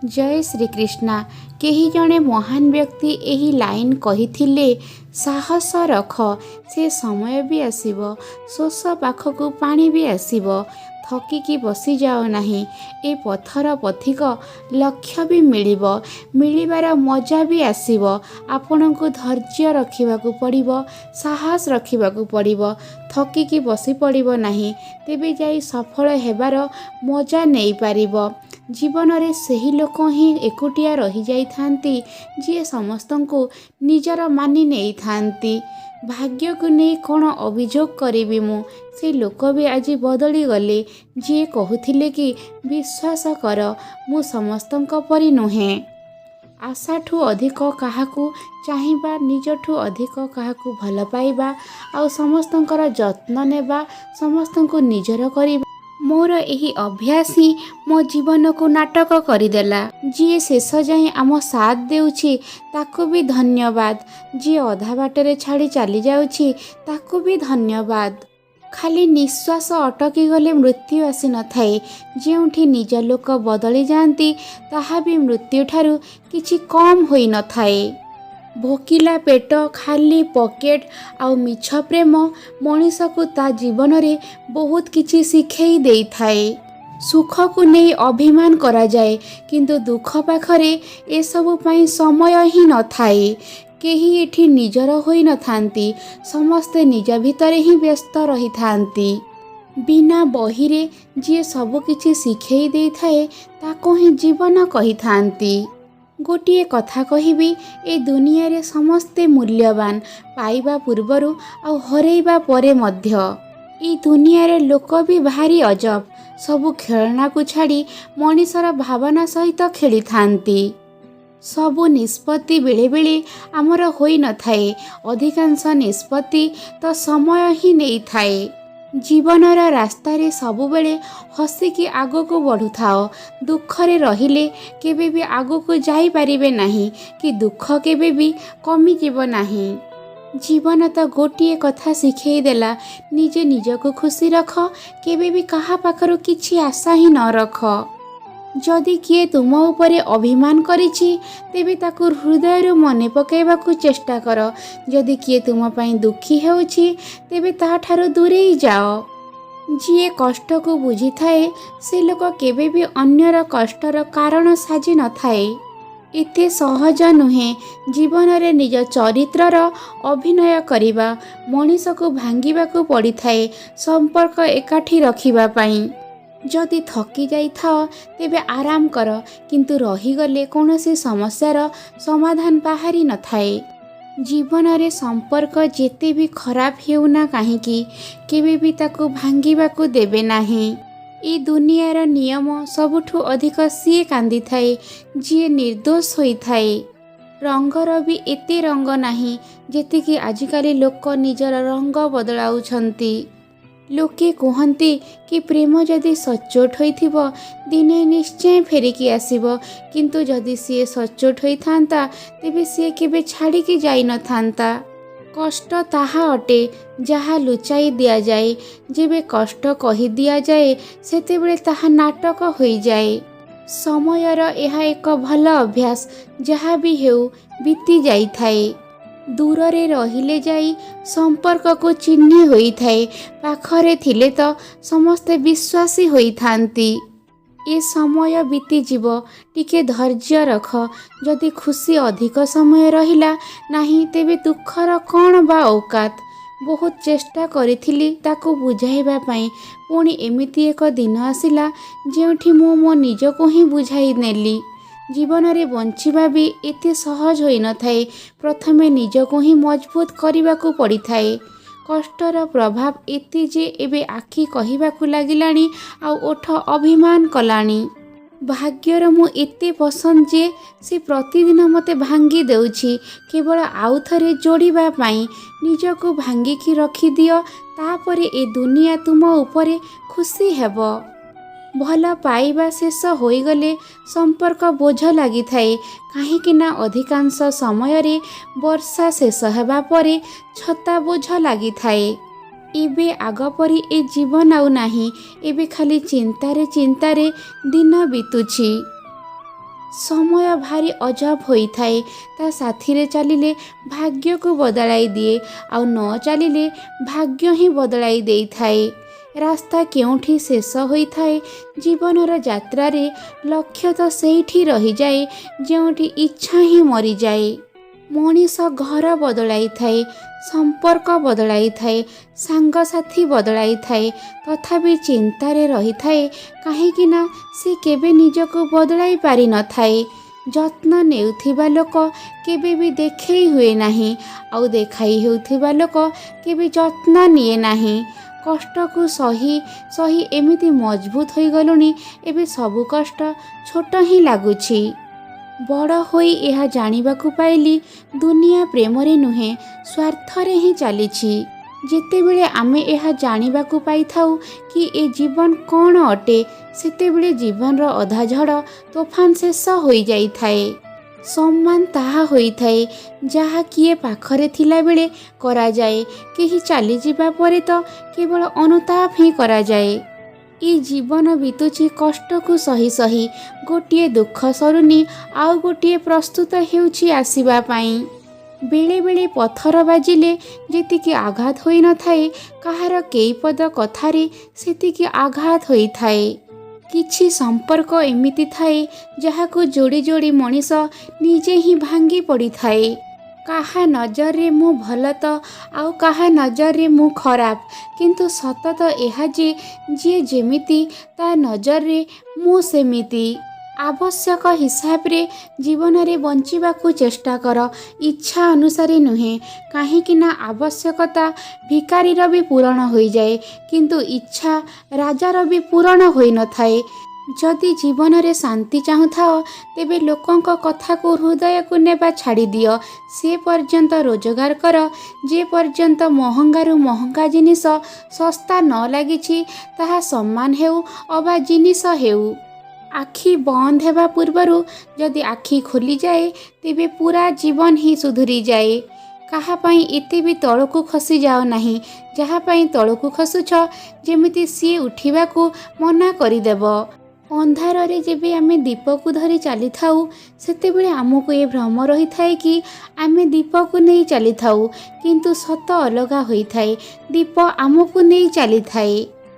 ଜୟ ଶ୍ରୀକୃଷ୍ଣ। କେହି ଜଣେ ମହାନ ବ୍ୟକ୍ତି ଏହି ଲାଇନ୍ କହିଥିଲେ, "ସାହସ ରଖ, ସେ ସମୟ ବି ଆସିବ, ଶୋଷ ପାଖକୁ ପାଣି ବି ଆସିବ। ଥକିକି ବସିଯାଅ ନାହିଁ, ଏ ପଥର ପଥିକ ଲକ୍ଷ୍ୟ ବି ମିଳିବ, ମିଳିବାର ମଜା ବି ଆସିବ। ଆପଣଙ୍କୁ ଧୈର୍ଯ୍ୟ ରଖିବାକୁ ପଡ଼ିବ, ସାହସ ରଖିବାକୁ ପଡ଼ିବ, ଥକିକି ବସି ପଡ଼ିବ ନାହିଁ, ତେବେ ଯାଇ ସଫଳ ହେବାର ମଜା ନେଇପାରିବ।" ଜୀବନରେ ସେହି ଲୋକ ହିଁ ଏକୁଟିଆ ରହିଯାଇଥାନ୍ତି, ଯିଏ ସମସ୍ତଙ୍କୁ ନିଜର ମାନି ନେଇଥାନ୍ତି। ଭାଗ୍ୟକୁ ନେଇ କ'ଣ ଅଭିଯୋଗ କରିବି ମୁଁ? ସେ ଲୋକ ବି ଆଜି ବଦଳିଗଲେ, ଯିଏ କହୁଥିଲେ କି ବିଶ୍ୱାସ କର, ମୁଁ ସମସ୍ତଙ୍କ ପରି ନୁହେଁ। ଆଶାଠୁ ଅଧିକ କାହାକୁ ଚାହିଁବା, ନିଜଠୁ ଅଧିକ କାହାକୁ ଭଲ ପାଇବା ଆଉ ସମସ୍ତଙ୍କର ଯତ୍ନ ନେବା, ସମସ୍ତଙ୍କୁ ନିଜର କରିବା, ମୋର ଏହି ଅଭ୍ୟାସ ହିଁ ମୋ ଜୀବନକୁ ନାଟକ କରିଦେଲା। ଯିଏ ଶେଷ ଯାଏଁ ଆମ ସାଥ ଦେଉଛି, ତାକୁ ବି ଧନ୍ୟବାଦ। ଯିଏ ଅଧା ବାଟରେ ଛାଡ଼ି ଚାଲିଯାଉଛି, ତାକୁ ବି ଧନ୍ୟବାଦ। ଖାଲି ନିଶ୍ୱାସ ଅଟକି ଗଲେ ମୃତ୍ୟୁ ଆସିନଥାଏ। ଯେଉଁଠି ନିଜ ଲୋକ ବଦଳି ଯାଆନ୍ତି, ତାହା ବି ମୃତ୍ୟୁଠାରୁ କିଛି କମ୍ ହୋଇନଥାଏ। ଭୋକିଲା ପେଟ, ଖାଲି ପକେଟ୍ ଆଉ ମିଛ ପ୍ରେମ ମଣିଷକୁ ତା ଜୀବନରେ ବହୁତ କିଛି ଶିଖେଇ ଦେଇଥାଏ। ସୁଖକୁ ନେଇ ଅଭିମାନ କରାଯାଏ, କିନ୍ତୁ ଦୁଃଖ ପାଖରେ ଏସବୁ ପାଇଁ ସମୟ ହିଁ ନଥାଏ। କେହି ଏଠି ନିଜର ହୋଇନଥାନ୍ତି, ସମସ୍ତେ ନିଜ ଭିତରେ ହିଁ ବ୍ୟସ୍ତ ରହିଥାନ୍ତି। ବିନା ବହିରେ ଯିଏ ସବୁକିଛି ଶିଖେଇ ଦେଇଥାଏ, ତାକୁ ହିଁ ଜୀବନ କହିଥାନ୍ତି। ଗୋଟିଏ କଥା କହିବି, ଏ ଦୁନିଆରେ ସମସ୍ତେ ମୂଲ୍ୟବାନ, ପାଇବା ପୂର୍ବରୁ ଆଉ ହରେଇବା ପରେ ମଧ୍ୟ। ଏଇ ଦୁନିଆରେ ଲୋକ ବି ଭାରି ଅଜବ, ସବୁ ଖେଳଣାକୁ ଛାଡ଼ି ମଣିଷର ଭାବନା ସହିତ ଖେଳିଥାନ୍ତି। ସବୁ ନିଷ୍ପତ୍ତି ବେଳେବେଳେ ଆମର ହୋଇନଥାଏ, ଅଧିକାଂଶ ନିଷ୍ପତ୍ତି ତ ସମୟ ହିଁ ନେଇଥାଏ। ଜୀବନର ରାସ୍ତାରେ ସବୁବେଳେ ହସିକି ଆଗକୁ ବଢ଼ୁଥାଅ। ଦୁଃଖରେ ରହିଲେ କେବେ ବି ଆଗକୁ ଯାଇପାରିବେ ନାହିଁ କି ଦୁଃଖ କେବେ ବି କମିଯିବ ନାହିଁ। ଜୀବନ ତ ଗୋଟିଏ କଥା ଶିଖେଇ ଦେଲା, ନିଜେ ନିଜକୁ ଖୁସି ରଖ, କେବେ ବି କାହା ପାଖରୁ କିଛି ଆଶା ହିଁ ନ ରଖ। ଯଦି କିଏ ତୁମ ଉପରେ ଅଭିମାନ କରିଛି, ତେବେ ତାକୁ ହୃଦୟରୁ ମନେ ପକାଇବାକୁ ଚେଷ୍ଟା କର। ଯଦି କିଏ ତୁମ ପାଇଁ ଦୁଃଖୀ ହେଉଛି, ତେବେ ତାଠାରୁ ଦୂରେଇ ଯାଅ। ଯିଏ କଷ୍ଟକୁ ବୁଝିଥାଏ, ସେ ଲୋକ କେବେ ବି ଅନ୍ୟର କଷ୍ଟର କାରଣ ସାଜି ନଥାଏ। ଏତେ ସହଜ ନୁହେଁ ଜୀବନରେ ନିଜ ଚରିତ୍ରର ଅଭିନୟ କରିବା। ମଣିଷକୁ ଭାଙ୍ଗିବାକୁ ପଡ଼ିଥାଏ ସମ୍ପର୍କ ଏକାଠି ରଖିବା ପାଇଁ। ଯଦି ଥକି ଯାଇଥାଅ, ତେବେ ଆରାମ କର, କିନ୍ତୁ ରହିଗଲେ କୌଣସି ସମସ୍ୟାର ସମାଧାନ ବାହାରି ନଥାଏ। ଜୀବନରେ ସମ୍ପର୍କ ଯେତେ ବି ଖରାପ ହେଉନା କାହିଁକି, କେବେ ବି ତାକୁ ଭାଙ୍ଗିବାକୁ ଦେବେ ନାହିଁ। ଏ ଦୁନିଆର ନିୟମ, ସବୁଠୁ ଅଧିକ ସିଏ କାନ୍ଦିଥାଏ, ଯିଏ ନିର୍ଦ୍ଦୋଷ ହୋଇଥାଏ। ରଙ୍ଗର ବି ଏତେ ରଙ୍ଗ ନାହିଁ, ଯେତିକି ଆଜିକାଲି ଲୋକ ନିଜର ରଙ୍ଗ ବଦଳାଉଛନ୍ତି। ଲୋକେ କୁହନ୍ତି କି ପ୍ରେମ ଯଦି ସଚ୍ଚୋଟ ହୋଇଥିବ, ଦିନେ ନିଶ୍ଚୟ ଫେରିକି ଆସିବ। କିନ୍ତୁ ଯଦି ସିଏ ସଚ୍ଚୋଟ ହୋଇଥାନ୍ତା, ତେବେ ସିଏ କେବେ ଛାଡ଼ିକି ଯାଇନଥାନ୍ତା। କଷ୍ଟ ତାହା ଅଟେ, ଯାହା ଲୁଚାଇ ଦିଆଯାଏ। ଯେବେ କଷ୍ଟ କହି ଦିଆଯାଏ, ସେତେବେଳେ ତାହା ନାଟକ ହୋଇଯାଏ। ସମୟର ଏହା ଏକ ଭଲ ଅଭ୍ୟାସ, ଯାହା ବି ହେଉ ବିତି ଯାଇଥାଏ। ଦୂରରେ ରହିଲେ ଯାଇ ସମ୍ପର୍କକୁ ଚିହ୍ନି ହୋଇଥାଏ, ପାଖରେ ଥିଲେ ତ ସମସ୍ତେ ବିଶ୍ୱାସୀ ହୋଇଥାନ୍ତି। ଏ ସମୟ ବିତିଯିବ, ଟିକେ ଧୈର୍ଯ୍ୟ ରଖ। ଯଦି ଖୁସି ଅଧିକ ସମୟ ରହିଲା ନାହିଁ, ତେବେ ଦୁଃଖର କ'ଣ ବା ଔକାତ? ବହୁତ ଚେଷ୍ଟା କରିଥିଲି ତାକୁ ବୁଝାଇବା ପାଇଁ। ପୁଣି ଏମିତି ଏକ ଦିନ ଆସିଲା, ଯେଉଁଠି ମୁଁ ମୋ ନିଜକୁ ହିଁ ବୁଝାଇ ନେଲି। ଜୀବନରେ ବଞ୍ଚିବା ବି ଏତେ ସହଜ ହୋଇନଥାଏ, ପ୍ରଥମେ ନିଜକୁ ହିଁ ମଜବୁତ କରିବାକୁ ପଡ଼ିଥାଏ। କଷ୍ଟର ପ୍ରଭାବ ଏତେ ଯେ ଏବେ ଆଖି କହିବାକୁ ଲାଗିଲାଣି ଆଉ ଓଠ ଅଭିମାନ କଲାଣି। ଭାଗ୍ୟର ମୁଁ ଏତେ ପସନ୍ଦ ଯେ ସେ ପ୍ରତିଦିନ ମୋତେ ଭାଙ୍ଗି ଦେଉଛି, କେବଳ ଆଉ ଥରେ ଯୋଡ଼ିବା ପାଇଁ। ନିଜକୁ ଭାଙ୍ଗିକି ରଖିଦିଅ, ତାପରେ ଏ ଦୁନିଆ ତୁମ ଉପରେ ଖୁସି ହେବ। ଭଲ ପାଇବା ଶେଷ ହୋଇଗଲେ ସମ୍ପର୍କ ବୋଝ ଲାଗିଥାଏ, କାହିଁକି ନା ଅଧିକାଂଶ ସମୟରେ ବର୍ଷା ଶେଷ ହେବା ପରେ ଛତା ବୋଝ ଲାଗିଥାଏ। ଏବେ ଆଗ ପରି ଏ ଜୀବନ ଆଉ ନାହିଁ, ଏବେ ଖାଲି ଚିନ୍ତାରେ ଚିନ୍ତାରେ ଦିନ ବିତୁଛି। ସମୟ ଭାରି ଅଜବ ହୋଇଥାଏ। ତା ସାଥିରେ ଚାଲିଲେ ଭାଗ୍ୟକୁ ବଦଳାଇ ଦିଏ, ଆଉ ନ ଚାଲିଲେ ଭାଗ୍ୟ ହିଁ ବଦଳାଇ ଦେଇଥାଏ। ରାସ୍ତା କେଉଁଠି ଶେଷ ହୋଇଥାଏ ଜୀବନର ଯାତ୍ରାରେ, ଲକ୍ଷ୍ୟ ତ ସେଇଠି ରହିଯାଏ ଯେଉଁଠି ଇଚ୍ଛା ହିଁ ମରିଯାଏ। ମଣିଷ ଘର ବଦଳାଇଥାଏ, ସମ୍ପର୍କ ବଦଳାଇଥାଏ, ସାଙ୍ଗସାଥି ବଦଳାଇଥାଏ, ତଥାପି ଚିନ୍ତାରେ ରହିଥାଏ, କାହିଁକି ନା ସେ କେବେ ନିଜକୁ ବଦଳାଇ ପାରିନଥାଏ। ଯତ୍ନ ନେଉଥିବା ଲୋକ କେବେ ବି ଦେଖେଇ ହୁଏ ନାହିଁ, ଆଉ ଦେଖାଇ ହେଉଥିବା ଲୋକ କେବେ ଯତ୍ନ ନିଏ ନାହିଁ। କଷ୍ଟକୁ ସହି ସହି ଏମିତି ମଜବୁତ ହୋଇଗଲୁଣି, ଏବେ ସବୁ କଷ୍ଟ ଛୋଟ ହିଁ ଲାଗୁଛି। ବଡ଼ ହୋଇ ଏହା ଜାଣିବାକୁ ପାଇଲି, ଦୁନିଆ ପ୍ରେମରେ ନୁହେଁ, ସ୍ୱାର୍ଥରେ ହିଁ ଚାଲିଛି। ଯେତେବେଳେ ଆମେ ଏହା ଜାଣିବାକୁ ପାଇଥାଉ କି ଏ ଜୀବନ କ'ଣ ଅଟେ, ସେତେବେଳେ ଜୀବନର ଅଧା ଝଡ଼ ତୋଫାନ ଶେଷ ହୋଇଯାଇଥାଏ। ସମ୍ମାନ ତାହା ହୋଇଥାଏ ଯାହା କିଏ ପାଖରେ ଥିଲାବେଳେ କରାଯାଏ, କେହି ଚାଲିଯିବା ପରେ ତ କେବଳ ଅନୁତାପ ହିଁ କରାଯାଏ। ଏ ଜୀବନ ବିତୁଛି କଷ୍ଟକୁ ସହି ସହି। ଗୋଟିଏ ଦୁଃଖ ସରୁନି, ଆଉ ଗୋଟିଏ ପ୍ରସ୍ତୁତ ହେଉଛି ଆସିବା ପାଇଁ। ବେଳେବେଳେ ପଥର ବାଜିଲେ ଯେତିକି ଆଘାତ ହୋଇନଥାଏ, କାହାର କେଇପଦ କଥାରେ ସେତିକି ଆଘାତ ହୋଇଥାଏ। କିଛି ସମ୍ପର୍କ ଏମିତି ଥାଏ ଯାହାକୁ ଯୋଡ଼ି ଯୋଡ଼ି ମଣିଷ ନିଜେ ହିଁ ଭାଙ୍ଗି ପଡ଼ିଥାଏ। କାହା ନଜରରେ ମୁଁ ଭଲ ତ ଆଉ କାହା ନଜରରେ ମୁଁ ଖରାପ, କିନ୍ତୁ ସତ ତ ଏହା ଯେ ଯିଏ ଯେମିତି ତା ନଜରରେ ମୁଁ ସେମିତି। ଆବଶ୍ୟକ ହିସାବରେ ଜୀବନରେ ବଞ୍ଚିବାକୁ ଚେଷ୍ଟା କର, ଇଚ୍ଛା ଅନୁସାରେ ନୁହେଁ। କାହିଁକି ନା ଆବଶ୍ୟକତା ଭିକାରୀର ବି ପୂରଣ ହୋଇଯାଏ, କିନ୍ତୁ ଇଚ୍ଛା ରାଜାର ବି ପୂରଣ ହୋଇନଥାଏ। ଯଦି ଜୀବନରେ ଶାନ୍ତି ଚାହୁଁଥାଅ, ତେବେ ଲୋକଙ୍କ କଥାକୁ ହୃଦୟକୁ ନେବା ଛାଡ଼ିଦିଅ। ସେ ପର୍ଯ୍ୟନ୍ତ ରୋଜଗାର କର ଯେ ପର୍ଯ୍ୟନ୍ତ ମହଙ୍ଗାରୁ ମହଙ୍ଗା ଜିନିଷ ଶସ୍ତା ନ ଲାଗିଛି, ତାହା ସମ୍ମାନ ହେଉ ଅବା ଜିନିଷ ହେଉ। ଆଖି ବନ୍ଦ ହେବା ପୂର୍ବରୁ ଯଦି ଆଖି ଖୋଲିଯାଏ, ତେବେ ପୁରା ଜୀବନ ହିଁ ସୁଧୁରିଯାଏ। କାହା ପାଇଁ ଏତେ ବି ତଳକୁ ଖସିଯାଅ ନାହିଁ, ଯାହା ପାଇଁ ତଳକୁ ଖସୁଛ ଯେମିତି ସିଏ ଉଠିବାକୁ ମନା କରିଦେବ। ଅନ୍ଧାରରେ ଯେବେ ଆମେ ଦୀପକୁ ଧରି ଚାଲିଥାଉ, ସେତେବେଳେ ଆମକୁ ଏ ଭ୍ରମ ରହିଥାଏ କି ଆମେ ଦୀପକୁ ନେଇ ଚାଲିଥାଉ, କିନ୍ତୁ ସତ ଅଲଗା ହୋଇଥାଏ, ଦୀପ ଆମକୁ ନେଇ ଚାଲିଥାଏ।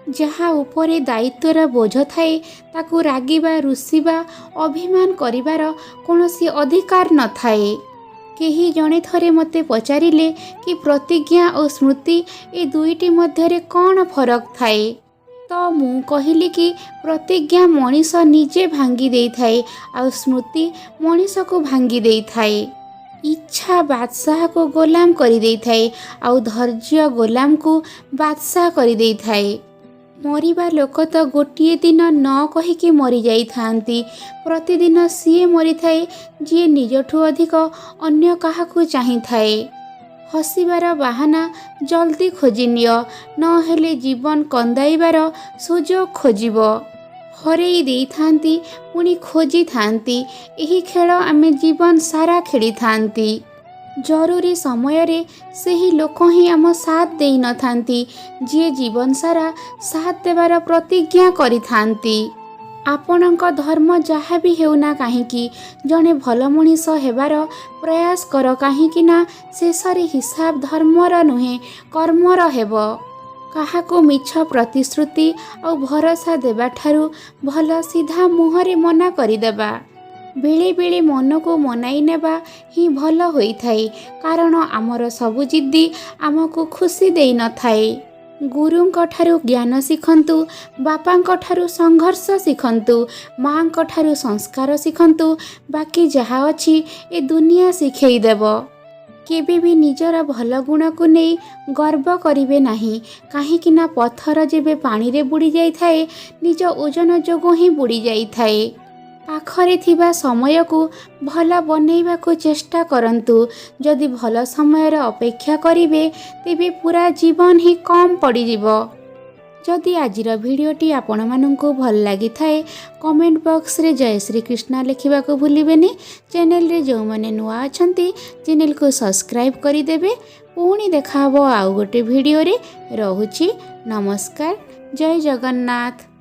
ଯାହା ଉପରେ ଦାୟିତ୍ୱର ବୋଝ ଥାଏ, ତାକୁ ରାଗିବା, ରୁଷିବା, ଅଭିମାନ କରିବାର କୌଣସି ଅଧିକାର ନଥାଏ। କେହି ଜଣେ ଥରେ ମୋତେ ପଚାରିଲେ କି ପ୍ରତିଜ୍ଞା ଓ ସ୍ମୃତି ଏ ଦୁଇଟି ମଧ୍ୟରେ କ'ଣ ଫରକ ଥାଏ? ତ ମୁଁ କହିଲି କି ପ୍ରତିଜ୍ଞା ମଣିଷ ନିଜେ ଭାଙ୍ଗି ଦେଇଥାଏ, ଆଉ ସ୍ମୃତି ମଣିଷକୁ ଭାଙ୍ଗି ଦେଇଥାଏ। ଇଚ୍ଛା ବାଦଶାହକୁ ଗୋଲାମ କରିଦେଇଥାଏ, ଆଉ ଧୈର୍ଯ୍ୟ ଗୋଲାମକୁ ବାଦଶାହ କରିଦେଇଥାଏ। ମରିବା ଲୋକ ତ ଗୋଟିଏ ଦିନ ନ କହିକି ମରିଯାଇଥାନ୍ତି। ପ୍ରତିଦିନ ସିଏ ମରିଥାଏ ଯିଏ ନିଜଠୁ ଅଧିକ ଅନ୍ୟ କାହାକୁ ଚାହିଁଥାଏ। ହସିବାର ବାହାନା ଜଲ୍ଦି ଖୋଜିନିଅ, ନହେଲେ ଜୀବନ କନ୍ଦାଇବାର ସୁଯୋଗ ଖୋଜିବ। ହରେଇ ଦେଇଥାନ୍ତି, ପୁଣି ଖୋଜିଥାନ୍ତି, ଏହି ଖେଳ ଆମେ ଜୀବନ ସାରା ଖେଳିଥାନ୍ତି। ଜରୁରୀ ସମୟରେ ସେହି ଲୋକ ହିଁ ଆମ ସାଥ ଦେଇନଥାନ୍ତି ଯିଏ ଜୀବନ ସାରା ସାଥ ଦେବାର ପ୍ରତିଜ୍ଞା କରିଥାନ୍ତି। ଆପଣଙ୍କ ଧର୍ମ ଯାହା ବି ହେଉନା କାହିଁକି, ଜଣେ ଭଲ ମଣିଷ ହେବାର ପ୍ରୟାସ କର, କାହିଁକି ନା ଶେଷରେ ହିସାବ ଧର୍ମର ନୁହେଁ, କର୍ମର ହେବ। କାହାକୁ ମିଛ ପ୍ରତିଶ୍ରୁତି ଆଉ ଭରସା ଦେବାଠାରୁ ଭଲ ସିଧା ମୁହଁରେ ମନା କରିଦେବା। ବେଳେବେଳେ ମନକୁ ମନାଇ ନେବା ହିଁ ଭଲ ହୋଇଥାଏ, କାରଣ ଆମର ସବୁ ଜିଦ୍ଦି ଆମକୁ ଖୁସି ଦେଇନଥାଏ। ଗୁରୁଙ୍କ ଠାରୁ ଜ୍ଞାନ ଶିଖନ୍ତୁ, ବାପାଙ୍କ ଠାରୁ ସଂଘର୍ଷ ଶିଖନ୍ତୁ, ମାଆଙ୍କ ଠାରୁ ସଂସ୍କାର ଶିଖନ୍ତୁ, ବାକି ଯାହା ଅଛି ଏ ଦୁନିଆ ଶିଖେଇ ଦେବ। କେବେ ବି ନିଜର ଭଲ ଗୁଣକୁ ନେଇ ଗର୍ବ କରିବେ ନାହିଁ, କାହିଁକି ନା ପଥର ଯେବେ ପାଣିରେ ବୁଡ଼ି ଯାଇଥାଏ, ନିଜ ଓଜନ ଯୋଗୁଁ ହିଁ ବୁଡ଼ି ଯାଇଥାଏ। ପାଖରେ ଥିବା ସମୟକୁ ଭଲ ବନେଇବାକୁ ଚେଷ୍ଟା କରନ୍ତୁ। ଯଦି ଭଲ ସମୟର ଅପେକ୍ଷା କରିବେ, ତେବେ ପୁରା ଜୀବନ ହିଁ କମ୍ ପଡ଼ିଯିବ। ଯଦି ଆଜିର ଭିଡ଼ିଓଟି ଆପଣମାନଙ୍କୁ ଭଲ ଲାଗିଥାଏ, କମେଣ୍ଟ ବକ୍ସରେ ଜୟ ଶ୍ରୀକୃଷ୍ଣ ଲେଖିବାକୁ ଭୁଲିବେନି। ଚ୍ୟାନେଲରେ ଯେଉଁମାନେ ନୂଆ ଅଛନ୍ତି, ଚ୍ୟାନେଲକୁ ସବସ୍କ୍ରାଇବ୍ କରିଦେବେ। ପୁଣି ଦେଖାହେବ ଆଉ ଗୋଟେ ଭିଡ଼ିଓରେ। ରହୁଛି, ନମସ୍କାର, ଜୟ ଜଗନ୍ନାଥ।